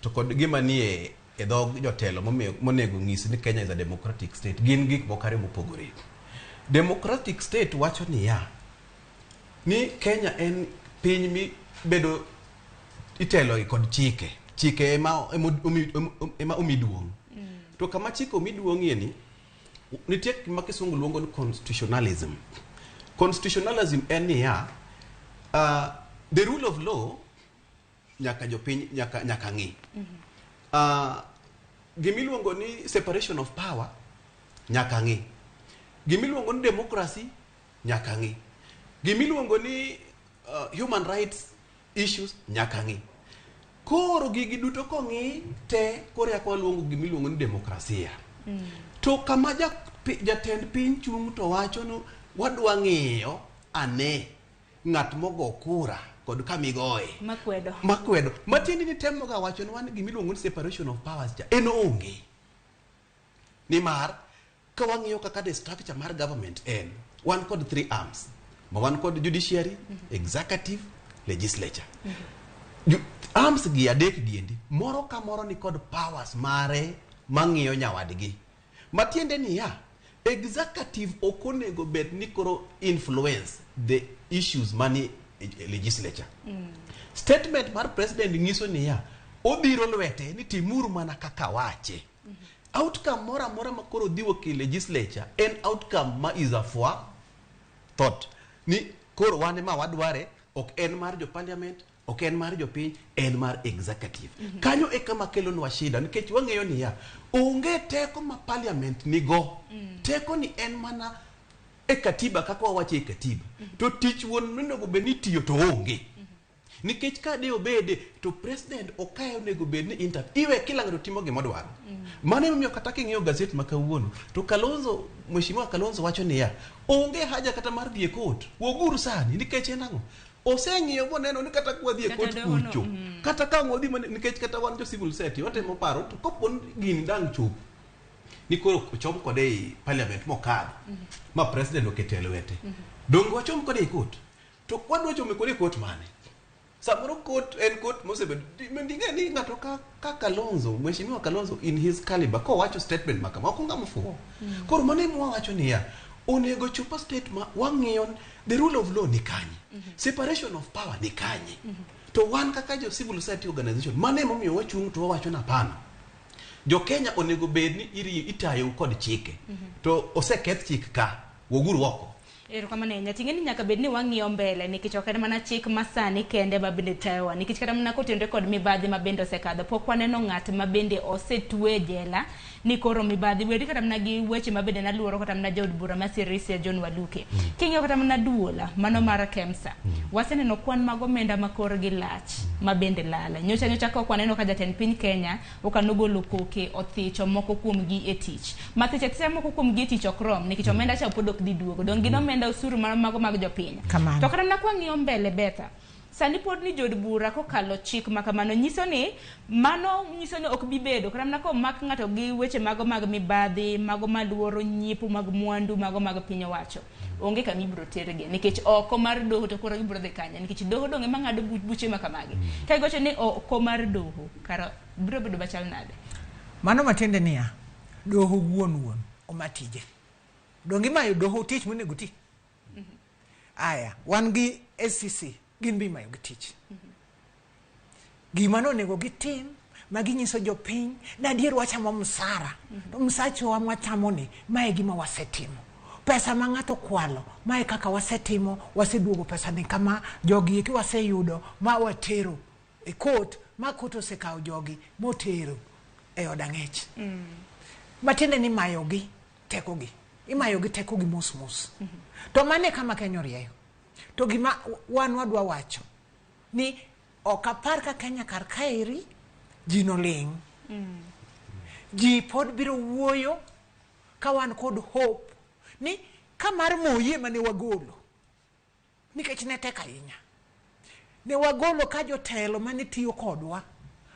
to kod gima nie e dhog jotelo monego nyis ni Kenya is a democratic state, gin gik moko ariyo mopogore. Democratic state wacho niya, ni Kenya en piny mi bedo itelo kod chike. Chike ema omi duong'. To kama chike omi duong'ie ni, nitie gima kisungu luongo ni constitutionalism. Constitutionalism en niya, the rule of law nyaka jopiny nyaka ng'i. Gimiluongo ni separation of power nyaka ng'i. Gimiluongo ni democracy nyaka ng'i. Gimiluongo ni human rights Issues nyaka ng'i. Koro gigi duto kong'i te, koro eka waluongo gimiluongo ni demokrasia. To kama jatend piny chung' to wacho ni wadwa ng'iyo ane ng'at mogo kura kod kamigoye makwedo. Makwedo matiende ni temoga wachonwa ni gimiluongo ni separation of powers cha en onge, nimar ka wang'iyo kaka the structure mar government en wan kod three arms, ma wan kod judiciary, executive, legislature. Arms gi adek giendi moro ka moro ni kod powers mare mang'iyo nyawadgi, matiende niya, executive ok onego bed ni koro influence the issues mani e legislature. Statement mar president nyiso niya, obiro lwete ni timuru mana kaka wache. Outcome moro amora ma koro dhi wuok e legislature en outcome ma is a thought ni koro wan ema wadware, ok en mar jo parliament, ok en mar jopiny, en mar executive. Kanyo e kama kelonwa shida, nikech wang'eyo niya, onge teko ma parliament nigo. Teko ni en mana e katiba, kaka wawacho e katiba. To tich wuon monego bed ni tiyo to onge, nikech ka de obede to president okae onego bed ni inter iwe kila ng'ato timo gima odwaro. Mano emomiyo kata king'iyo gazet ma kawuono to Kalonzo, Mheshimiwa Kalonzo wacho niya, onge haja kata mar dhi e court, wuoguru sani, nikech en ang'o, oseng'iyo moneno ni kata kwadhi e Kata court doho no, kucho, kata ka ang' wadhi nikech kata wan jo civil society watemo paro to kapo ni gini dang' chop ni koro ochom kode ei parliament mokadho ma president okete e lwete, donge wachom kode e court? To kwadwa chomo kode e court mane? Samoro court en court mosebedo ing'e ni ng'ato ka Kalonzo, Mheshimiwa Kalonzo in his caliber, kowacho statement ma kama, ok ong'ama fuwo. Koro mano ema wawacho niya, onego chopo state ma wang'iyo the rule of law ni kanye, separation of power ni kanye. To wan kaka jo civil society organization, mano emomiyo wachung' to wawacho ni hapana, jo Kenya onego bed ni itayo kod chike, to oseketh chik ka, wuoguru oko. Erokamano ahinya. Ting'e ni nyaka bed ni wang'iyo mbele, nikech ok en mana chik masani kende ma bende tayowa, nikech kata mana kotenore kod mibadhi ma bende osekadho, pok waneno ng'at ma bende osetwe e jela ni koro mibadhi weri, kata mana gi weche ma bende naluoro kata mana jaod bura ma Sirisia John Waluke. King'iyo kata mana duola mano mar Kemsa, waseneno kwan mag omenda ma korgi lach ma bende lala. Nyocha nyocha ka ok waneno ka jatend piny Kenya okanogolo koke othicho moko kuomgi e tich. Mathicho athicha moko kuomgi e tich ok rom, nikech omenda cha pod ok dhi duogo. Dong' gin omenda osuru mar mago mag jopiny. Kamano. To kata mana kwang'iyo mbele betha, sani pod ni jood bura kokalo chik ma kamano nyiso ni mano nyiso ni ok bi bedo kata mana komak ng'ato gi weche mago mag mibadhi, mago maluoro nyiepo mag mwandu mago mag piny owacho, onge kama ibiro tergi, nikech oko mar doho to koro gibiro dhi kanye? Nikech doho dong' ema ng'ado buche ma kamagi. Ka giwacho ni oko mar doho, kara biro bedo machal nade? Mano matiende niya, doho wuon wuon oma tije. Donge imayo doho tich monego ti? Aya, wan gi SCC, gin be imayo gi tich. Gima nonego gitim ma ginyiso jopiny ni adier wachamo msara, to msachowa mwachamo ni mae gima wasetimo. Pesa ma ng'ato kwalo, mae kaka wasetimo, waseduogo pesa ni kama, jogi eki waseyudo ma watero e court, ma court osekawo jogi motero e od ang'ech. Matiende ni mayogi tekogi, imayogi tekogi mos mos. To mano e kama Kenya orieyo. To gima wan wadwa wacho ni ok apar ka Kenya kar kaeri ji noling'. Ji pod biro wuoyo ka wan kod hope ni ka mar Moi ema ne wagolo, nikech ne tek ahinya. Ne wagolo ka jotelo mane tiyo kodwa,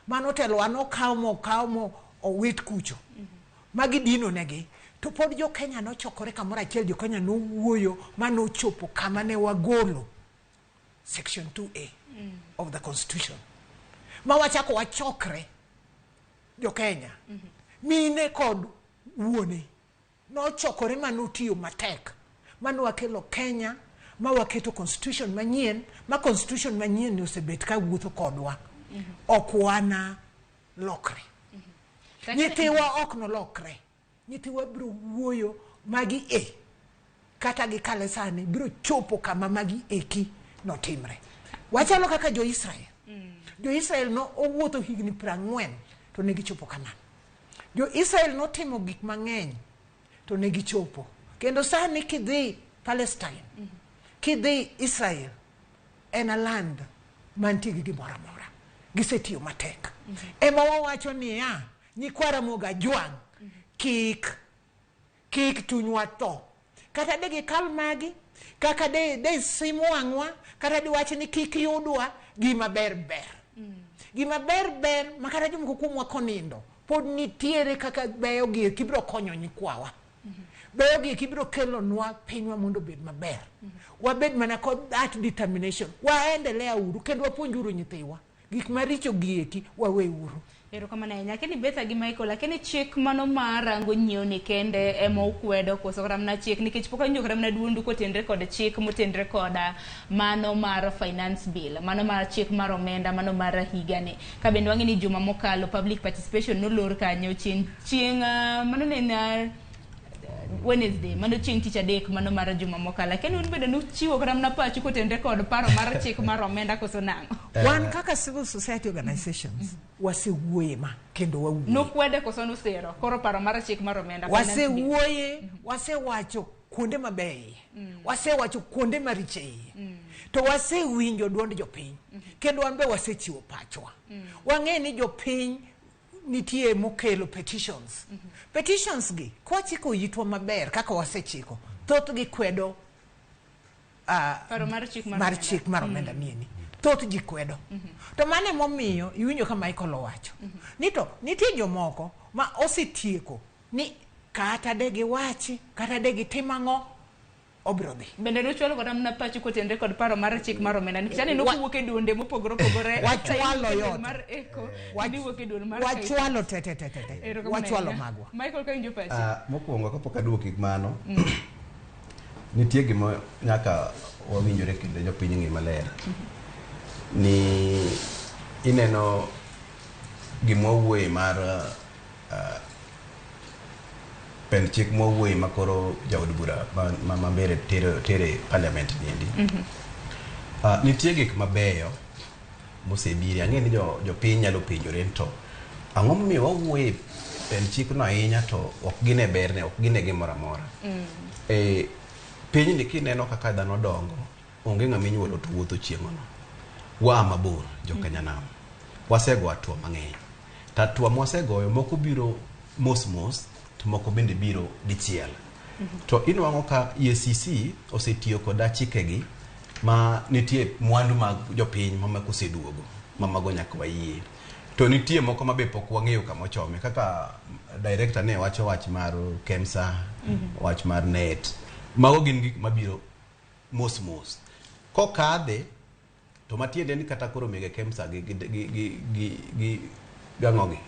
manotelowa nokaw mokaw mo owit kucho, magi dino negi. To pod jo Kenya nochokore kamoro achiel, jo Kenya nowuoyo manochopo kama ne wagolo section 2A of the constitution. Ma wachako wachokre jo Kenya, mine kod wuone nochokore manotiyo matek manwakelo Kenya ma waketo constitution manyien, ma constitution manyien ni osebet ka wuotho kodwa, ok wana lokre. Nyithiwa ok nolokre, nyithiwa biro wuoyo magi e kata gikale sani biro chopo kama magi eki notimre. Wachalo kaka jo-Israel. Jo-Israel no owuotho higni 40 to ne gichopo Kanaan. Jo-Israel notimo gik mang'eny to ne gichopo. Kendo sani kidhi Palestine, kidhi Israel, en a land mantie gi gimoro amora. Gisetiyo matek. Ema wawacho niya, nyikwa Ramogi Ajwang', kik kik chunywa tho. Kata de gikal magi, kaka de, de sim wang'wa, kata diwach ni kik yudwa, gima ber ber. Gima ber ber, ma kata jomoko kuomwa konindo, pod nitiere kaka beyo gi eki biro konyo nyikwawa. Beyo gi eki biro kelonwa pinywa mondo obed maber. Wabed mana kod that determination. Waendelea uru, kendo wapuonj uru nyithiwa. Gik maricho gi eki, wawe uru. Erokamano ahinya. Lakini Betha gi Michael, lakini chik mano mar rango nyiewo ni kende ema ukwedo koso kata mana chik nikech pok awinjo kata mana duondu kotenre kod chik motenre koda mano mar finance bill, mano mar chik mar omenda, mano mar higani. Ka bende wang'e ni juma mokalo public participation nolor kanyo chieng' chieng' mano ne en Wednesday, mano chieng' tich adek mano mar juma mokalo. Lakini un bende nuchiwo kata mana pachu kotenre kod paro mar chik mar omenda koso nang'o? Wan kaka civil society organizations, wasewuoye ma kendo wawuoye. Nukwede koso nusiro? Koro paro mar chik mar omenda. finance bill. Wasewuoye, wasewacho kuonde mabeyo, wasewacho kuonde maricho iye. To wasewinjo duond jopiny, kendo wan be wasechiwo pachwa. Wang'e ni jopiny nitie mokelo petitions. Petitions gi, kwachiko itwa maber kaka wasechiko, thothgi kwedo Paro mar chik mar mar omenda. chik mar omenda nieni. Thoth ji kwedo. To mano emomiyo iwinjo ka Michael owacho. Ni to nitie jomoko ma osetieko ni kata de giwachi, kata de gitim ang'o, obiro dhi. Bende nuchwalo kata mana pachu kotenre kod paro mar chik mar omenda nikech aneno kuwuok e duonde mopogore opogore. Wachwalo Duol yote. mar Echo, niwuok e duol mar Wachwalo te te te te te. Erokamano Wachwalo ahinya. magwa. Michael ka winjo pachi. Mokwongo kapok aduoki mano, nitie gima nyaka wawinjore kendo jopiny ng'e maler. Ni ineno gima wawuoye mar pend chik mwawuoye ma koro jaod bura ma mbele tere parliament niendi. Nitie gik mabeyo mosebiro. Ang'e ni jopiny nyalo penjore ni to ang'o momiyo wawuoye pend chikno ahinya to ok gine berne, ok gine gimoro amora. Pinyni kineno kaka dhano dongo, onge ng'ama inyuolo to wuotho chieng'ono. Waa mabor jo Kenya nam. Wasego hatua mang'eny. To hatua mwasegoyo moko biro mos mos to moko bende biro dichiel. To inwang'o ka EACC osetiyo koda chikegi ma nitie mwandu mag jopiny ma mako oseduogo ma mago nyaka wayie. To nitie moko ma be pok wang'eyo kama ochome kaka director ne wacho wach mar KEMSA, wach mar net. Mago gin gik mabiro mos mos. Kokadhe to matiende ni kata koro mege KEMSA gi gi gi gi gi gi gang'o gi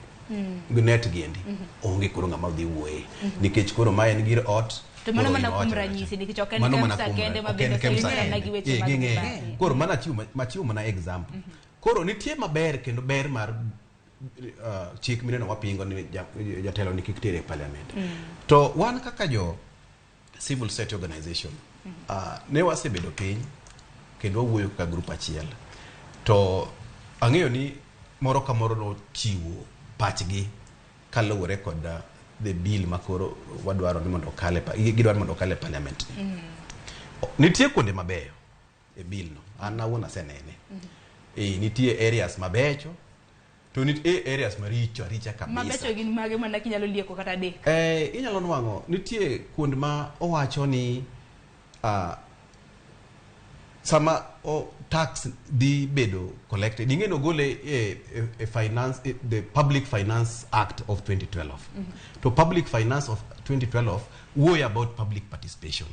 gi net giendi onge koro ng'ama dhi wuoye nikech koro ma en gir ot. To mano koro mana gima kuom wacho ranyisi nikech ok en Mano mana KEMSA kuom kende ma ok bende en KEMSA oseyudore kende. gi weche Eh, mag ging'eny. mibadhi. Koro mana achiwo mana example. Koro nitie maber kendo ber mar chik mineno wapingo ni jatelo ni kik tere e parliament. To wan kaka jo civil society organization ne wasebedo piny kendo wawuoyo kaka group achiel. To ang'eyo ni moro ka moro nochiwo pachgi kaluwore kod the bill ma koro wadwaro ni mondo okal e gidwaro mondo okal e parliament ni. Nitie kuonde mabeyo e bill no, an awuon asenene. Nitie areas mabecho to nitie areas maricho aricha kabisa. Mabecho gin mage mana kinyalo lieko kata adek? Inyalo nwang'o nitie kuond ma owacho ni sama tax dhi bedo collected, ing'e ni ogole e finance, the Public Finance Act of 2012. To Public Finance of 2012 wuoyo about public participation.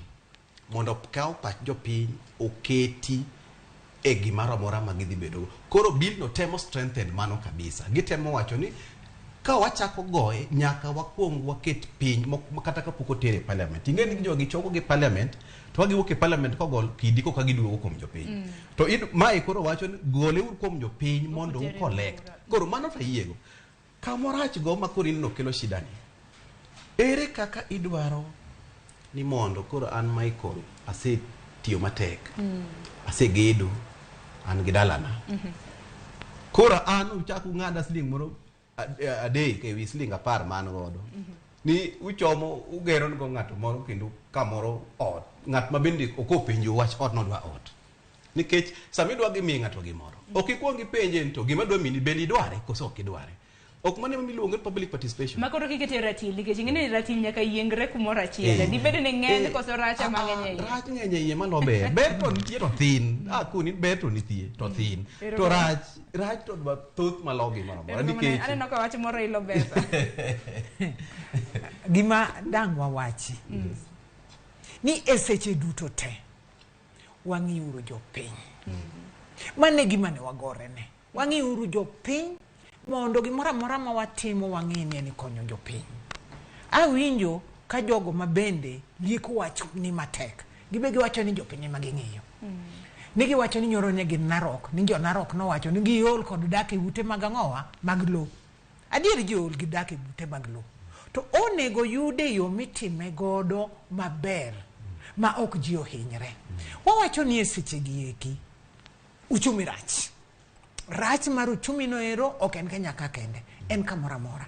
Mondo kaw pach jopiny oketi e gimoro amora ma gidhi bedogo. Koro bill no temo strengthen mano kabisa. Gitemo wacho ni ka wachako goye nyaka wakuong waket piny kata kapok otere e parliament. Ing'e ni jogi choko gi parliament to ka giwuok e parliament kogol kidi koka giduogo kuom jopiny. To mae koro wacho ni gole uru kuom jopiny mondo Otere u collect. bura. Koro mano to ayiego. Kamorach go ma koro ineno kelo shida ni. Ere kaka idwaro ni mondo koro an Michael asetiyo matek. Asegedo an gi dalana. Koro an uchak ung'ada siling moro adek ewi siling 10 ma an godo. Ni uchomo ugero go ng'ato moro kendo kamoro ot. Ng'at ma bende ok openjo wach ot nodwa ot. Nikech sama idwa gi miyo ng'ato gimoro, ok ikwong ipenje ni to gima dwa mini bende idware koso ok idware. Ok mano ema iluongo ni public participation. Ma koro kikete ratil nikech ing'e ni ratil nyaka yiengre kumoro achiel. Dibed ni ng'eny koso rach ema ng'eny e iye? Rach ng'eny e iye mano ber. Ber to nitie to thin. Ah, koni ber to nitie to thin. To rach, rach to thoth malo gimoro amora nikech Aneno ka wach moro ilo besa. Gima dang' wawachi ni e seche duto te wang'iuru jopiny. Mano e gima ne wagorene. Wang'iuru jopiny mondo gimoro amora ma watimo wang'i ni en konyo jopiny. Awinjo ka jogo ma bende lieko wach ni matek. Gibe giwacho ni jopiny ema ging'iyo. Ni giwacho ni nyoro ne gin Narok, ni jo Narok nowacho ni giol kod dak e ute mag ang'owa mag lowo. Adier ji ool gi dak e ute mag lowo. To onego yude yo mitime godo maber ma ok ji ohinyre. Wawacho ni e seche gi eki uchumi rach. Rach mar uchumi no ero ok en Kenya ka kende, en kamoro amora.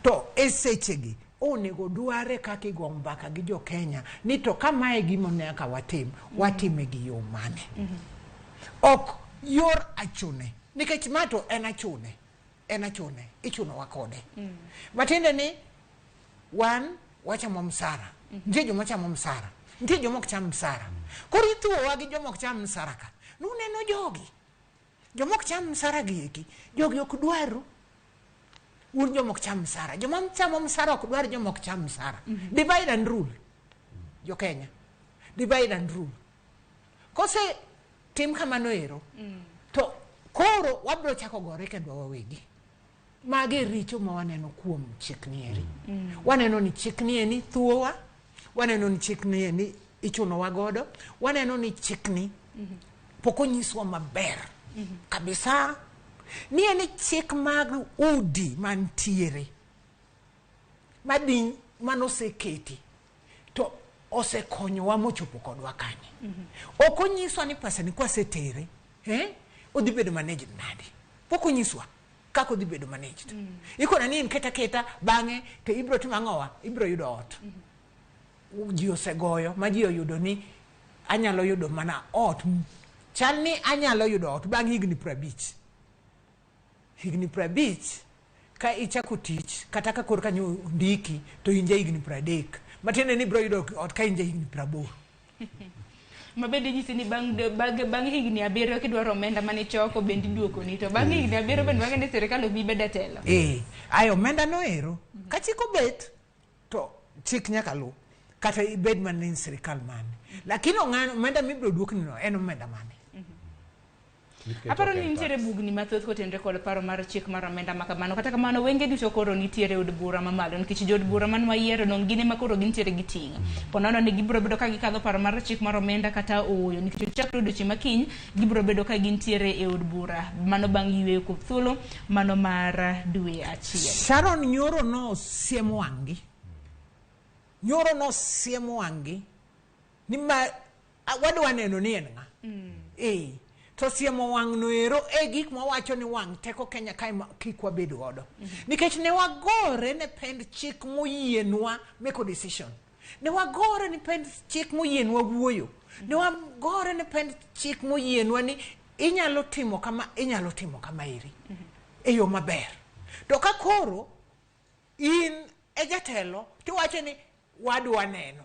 To e sechegi onego dware kaka igo mbaka gi jo Kenya ni to ka mae gima nyaka watim, watime gi yo mane. Ok yor achune, nikech ma to en achune, en achune, ichunowa kode. Matiende ni wan wachamo msara, nitie joma chamo msara, nitie joma ok cham msara. Koro ithuowa gi joma ok cham msara ka. Nuneno jogi, joma ok cham msara gi eki, jogi ok dwaru. Un joma ok cham msara, joma chamo msara ok dwar joma ok cham msara. Divide and rule, jo Kenya. Divide and rule. Kose tim kamano ero, to koro wabro chako gore kendwa wawegi. Magi e richo ma waneno kuom chik ni eri. Waneno ni chik ni eni thuowa, waneno ni chik ni eni ichunowa godo, waneno ni chik ni pok onyiswa maber kabisa ni en chik mag udi mantiere madiny manoseketi to osekonyowa mochopo kodwa kanye. Ok onyiswa ni pesa ni kwasetere, odhi bedo managed nade. Pok onyiswa kaka odhi bedo managed. Ikona ni in keta keta bang'e to ibro timo ang'owa, ibro yudo ot. Ji osegoyo ma ji oyudo ni anyalo yudo mana ot. Chal ni anyalo yudo ot bang' higni 50. Higni 50 ka ichako tich kata ka koro kanyo ondiki to in ja higni 30. Matiende ni ibro yudo ot ka in ja higni 80. Ma bende nyisi ni bang' higni 7 kidwaro omenda mane ichoko bende iduokoni, to bang' higni 7 bende wang'e ni sirikal ok bi bedo e telo. Ayo omenda no ero ka chik obet to chik nyaka luw kata ibed mana ni sirikal mane, lakini omenda mibiro duokni no en omenda mane. Aparo ni nitiere bugni mathoth kotenore kod paro mar chik mar omenda ma kamano. Kata kamano wenge duto koro nitiere e od bura mamalo nikech jood bura man wayiero dong' gin ema koro gintiere gi ting'. Po nono ni gibiro bedo ka gikadho paro mar chik mar omenda kata ooyo nikech chakre odiochieng' ma kiny gibiro bedo ka gintiere e od bura mano bang' yweyo kuom thuolo mano mar dwe achiel. Sharon nyoro no siemo wang'gi. Nyoro no siemo wang'gi ni ma wadwa neno ni en ng'a. To siemo wang' no ero e gik mawacho ni wang' teko Kenya kae ma kik wabed godo. Nikech ne wagore ne pend chik moyienwa make a decision. Ne wagore ne pend chik moyienwa wuoyo. Ne wagore ne pend chik moyienwa ni inyalo timo kama, inyalo timo kama eri. E yo maber. To ka koro in e jatelo tiwacho ni wadwa neno.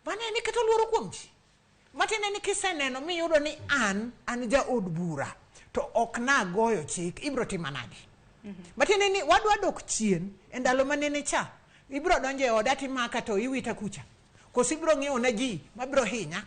Mano en iketo luoro kuom ji. Matiende ni kiseneno miyudo ni an jaod bura to ok nagoyo chik, ibro timo nade? Matiende ni wadwa dok chien e ndalo manene cha. Ibro donjo e oda timaka to iwita kucha. Koso ibro ng'iewo na ji mabiro hinya.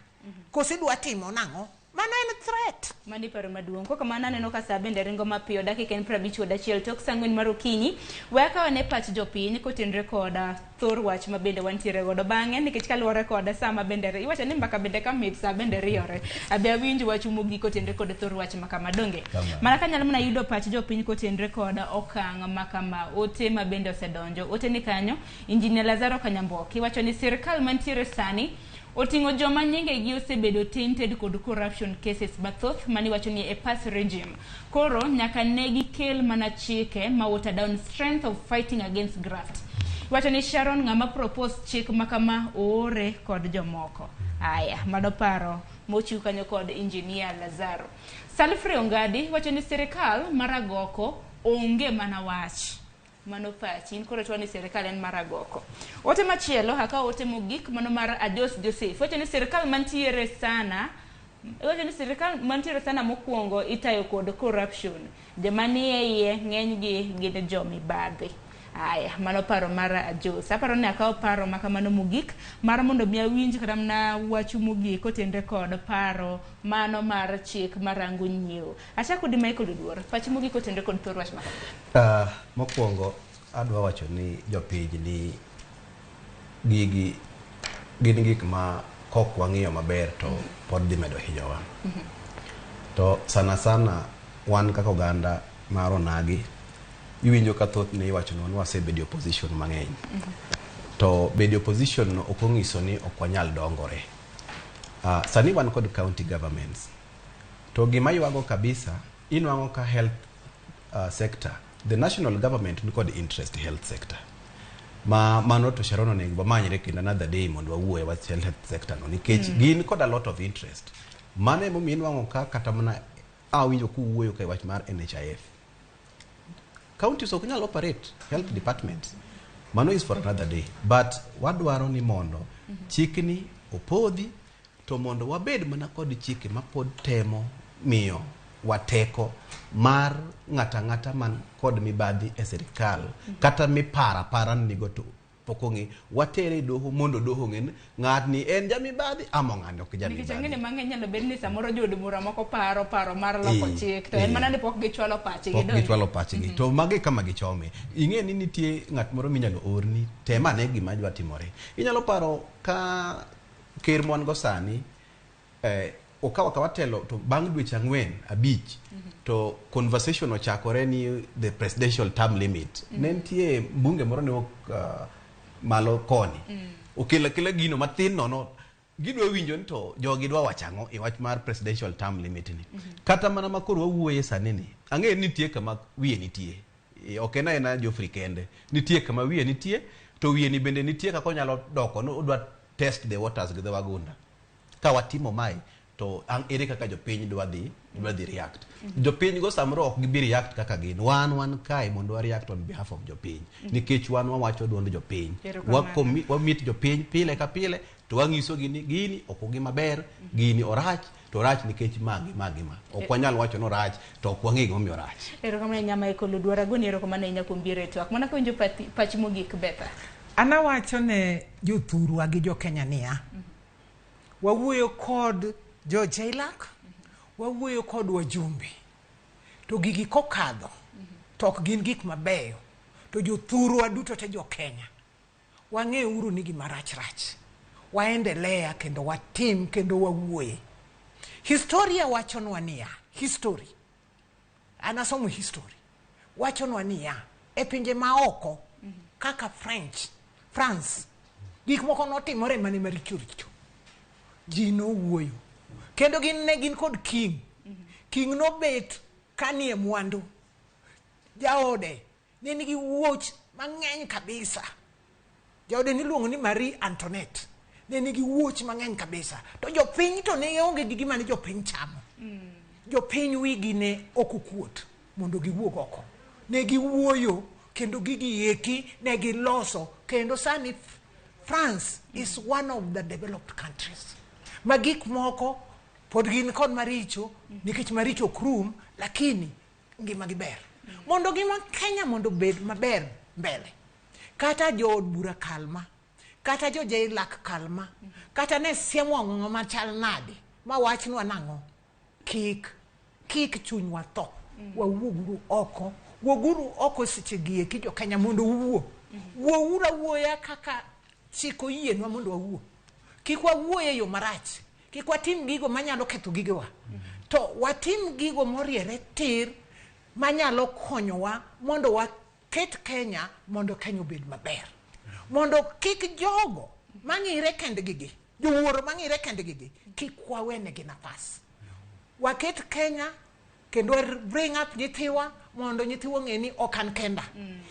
Koso idwa timo nang'o? Mano en threat. Mano paro maduong'. Kok kamano aneno ka saa bende ringo mapiyo, dakika en 51 tok saa 4 mar okinyi. We akaw ane pach jopiny kotenre kod thor wach ma bende wantiere godo bang'e, nikech kaluwore kod saa ma bende iwacho ni mbaka bende ka mit saa bende riyore. Abe awinj wach mogik kotenre kod thor wach ma kama donge. Mana kanyalo mana yudo pach jopiny kotenre kod okang' ma kama, ote ma bende osedonjo. Ote ni kanyo, Injinia Lazaro Kanyamboki wacho ni sirkal mantiere sani oting'o joma nyingegi osebedo tainted kod corruption cases mathoth mani wacho ni e past regime. Koro nyaka ne gikel mana chike ma water down strength of fighting against graft. Wacho ni Sharon ng'ama propose chik ma kama oore kod jomoko. Aya, mano paro mochiw kanyo kod Engineer Lazaro. Salfrey Ongadi wacho ni sirikal mar agoko onge mana wach. Mano pachi, in koro ni sirikal en mar agoko. Ote machielo, akawo ote mogik, mano mar Ajos Joseph. Wacho ni sirikal mantiere sana wacho ni sirikal mantiere sana mokwongo itayo kod corruption. Joma nie iye ng'enygi gin jomibadhi. Aya, mano paro mar Ajos. Aparo ni akawo paro ma kamano mogik mar mondo mi awinj kata mana wachu mogik kotenre kod paro mano mar chik marango nyiewo. Achako di Michael Oduor, pachi mogik kotenre kod thor wach ma kama. Mokwongo adwa wacho ni jopiny ni gigi gin gik ma kok wang'iyo maber to pod dhi medo hinyowa. To sana sana wan kaka oganda mar onagi iwinjo ka thothne iwachonwa ni wasebedo e opposition mang'eny. To bedo e opposition no ok onyiso ni ok wanyal dongore. Sani wan kod county governments. To gima ywago kabisa inwang'o ka health sector, the national government ni kod interest e health sector. Ma mano to Sharon onego wamanyre kendo another day mondo wawuoye wach health sector no nikech gin kod a lot of interest. Mano emomiyo inwang'o ka kata mana awinjo kuwuoyo ka e wach mar NHIF. Counties ok nyal operate health departments. Mano is for another day. But wadwaro ni mondo chikni opodhi to mondo wabed mana kod chike mapod temo miyo wateko mar ng'ata ng'ata man kod mibadhi e sirikal kata miparo apara ni nigo to pok ong'e watere e doho mondo doho ong'e ni ng'atni en jamibadhi ama ng'ani ok Nikech ang'e ni jamibadhi. mang'eny nyalo bedo ni samoro jood bura moko paro paro mar loko chik to en mana ni pok gichwalo pachgi pok donge? gichwalo pachgi to magi kama gichome ing'e ni nitie ng'at moro minyalo orni tem ane gima dwa timore inyalo paro ka ker mwan go sani okawo akawa telo to bang' dweche 4 5 to conversation ochakore ni the presidential term limit ne nitie mbunge moro ne wuok malo koni okelo akela gino mathin nono gidwa winjo ni to jogi dwa wacho ang'o e wach mar presidential term limit ni kata mana ma koro wawuoye sani ni ang'eyo ni nitie kama wiye nitie ok en aena Geoffrey kende nitie kama wiye nitie to wiye ni bende nitie kaka onyalo doko no odwa test the waters gi dho wagunda ka watimo mae to ang' ere kaka jopiny dwa dhi react jopiny go samoro ok gibi react kaka gin wan kae mondo wa react on behalf of jopiny nikech wan wawacho duond jopiny. Erokamano. Wa meet jopiny pile ka pile to wang'isogi ni gini ok ogi maber gini orach to orach nikech ma gi ma gi ma ok wanyal wacho ni orach to ok wang'e gimomiyo orach. Erokamano ahinya Michael Oduor, agoni erokamano ahinya kuom biro e twak. Mana kawinjo pachi mogik Betha. An awacho ne jothurwa gi jokenya niya, wawuoyo kod jo JLAC, wawuoyo kod wajumbe, to gigi kokadho to ok gin gik mabeyo, to jothurwa duto te jokenya, wang'e uru ni gima rach rach, waendelea kendo watim kendo wawuoye. Historia wachonwa niya, history, an asomo history, wachonwa niya, e pinje maoko kaka French, France, gik moko notimore mane maricho richo. Ji nowuoyo. Kendo gin ne gin kod king. King nobet kanie mwandu. Jaode ne nigi wuoch mang'eny kabisa. Jaode niluongo ni Marie Antoinette. Ne nigi wuoch mang'eny kabisa. To jopiny to ne onge gi gima ne jopiny chamo. Jopiny wigi ne ok okuot mondo giwuog oko. Ne giwuoyo kendo gigi eki ne giloso kendo sani France is one of the developed countries. Ma gik moko pod gin kod maricho nikech maricho ok rum lakini ngima gi ber. Mondo ngima Kenya mondo obed maber mbele. Kata jood bura kalma, kata jo JLAC kalma, kata ne siemo ang'o machal nade ma wachnwa nang'o kik chunywa tho. Wawuoguru oko, wuoguru oko seche gi eki jo Kenya mondo uwuo. Wuouru awuoya kaka chik oyienwa mondo wawuo. Kik wawuo e yo marach. Kik watim gigo manyalo ketho gigewa. To watim gigo moriere tir manyalo konyowa mondo waket Kenya mondo Kenya obed maber. Mondo kik jogo mang'ire kendgi gi, jowuoro mang'ire kendgi gi, kik wawenegi nafas. Waket Kenya kendo wa bring up nyithiwa mondo nyithiwa ong'e ni ok an kenda.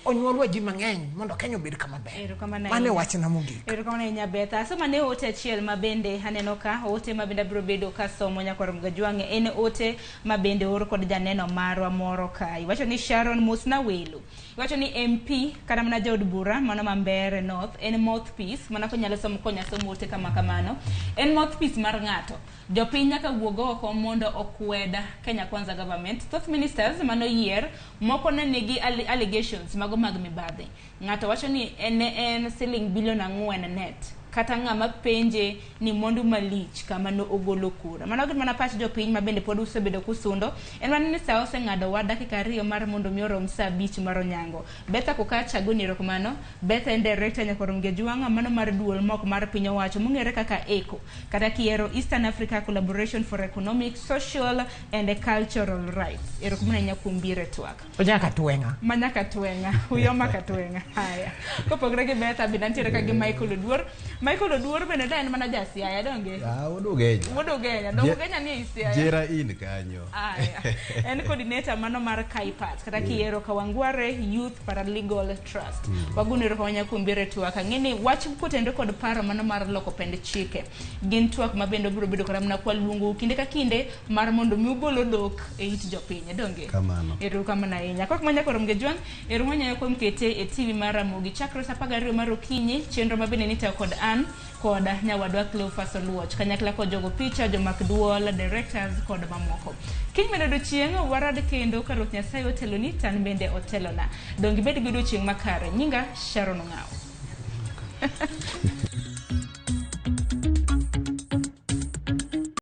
Onyuolwa ji mang'eny mondo Kenya obed kama ber. Erokamano Mano e ahinya. wachna mogik. Erokamano ahinya Betha. Asoma ne ote achiel ma bende aneno ka, ote ma bende abiro bedo kasomo nyakwar Mgajwang' en ote ma bende oor kod janeno marwa moro ka. Iwacho ni Sharon mosna welo. Iwacho ni MP kata mana jaod bura mano ma Mbeere North en mouthpiece, mana konyalo somo konya somo ote kama kamano. En mouthpiece mar ng'ato. Jopiny nyaka wuog oko mondo okwed Kenya Kwanza government. Thoth ministers manoyier moko ne nigi allegations mago mag mibadhi. Ng'ato wacho ni en en siling bilion 4 net. Kata ng'ama penje ni mwandu malich kama no ogolo kura. Mano gin mana pach jopiny ma bende pod usebedo kusundo. En mana ni sa oseng'ado wa dakika 2 mar mondo mi orom sa 5 mar onyango. Betha Kokacha agoni erokamano. Betha en director nyakwar Mgejwang'a mano mar duol mok mar piny owacho mong'ere kaka ECO. Kata kiero Eastern Africa Collaboration for Economic, Social and Cultural Rights. Erokamano ahinya kuom biro e twak. Onyaka tweng'a. Manyaka tweng'a, uyoma ka tweng'a. Haya. Kopogore gi Betha bende antiere ka gi Michael Oduor. Michael Oduor bende ne en mana ja Siaya donge? Ah, wuod Ugenya. Wuod Ugenya. Donge Ugenya ni ei Siaya? Jera in kanyo. Aya. En coordinator mano mar KAIPAT kata kiero Kawangware Youth Paralegal Trust. Wagono erokamano kuom biro e twak. Ang'e ni wach kotenore kod paro mano mar loko pend chike. Gin twak ma bende obiro bedo kata mana kwa luongou kinde ka kinde mar mondo mi ugol odok e it jopiny. Donge? Kamano. Erokamano ahinya. Kok manya koro Mgejwang', erokamano kuom kete e TV mar Ramogi chakre saa 12 mar okinyi, chenro ma bende nitayo kod an kod nyawadwa Cleophas Oluoch, kanyakla kod jogo picha, jomak duol, directors kod mamoko. Kiny bende odiochieng' warad kendo ka Ruoth Nyasaye oteloni, to an bende otelona. Donge ibed gi odiochieng' makare. Nyinga Sharon Ong'awo.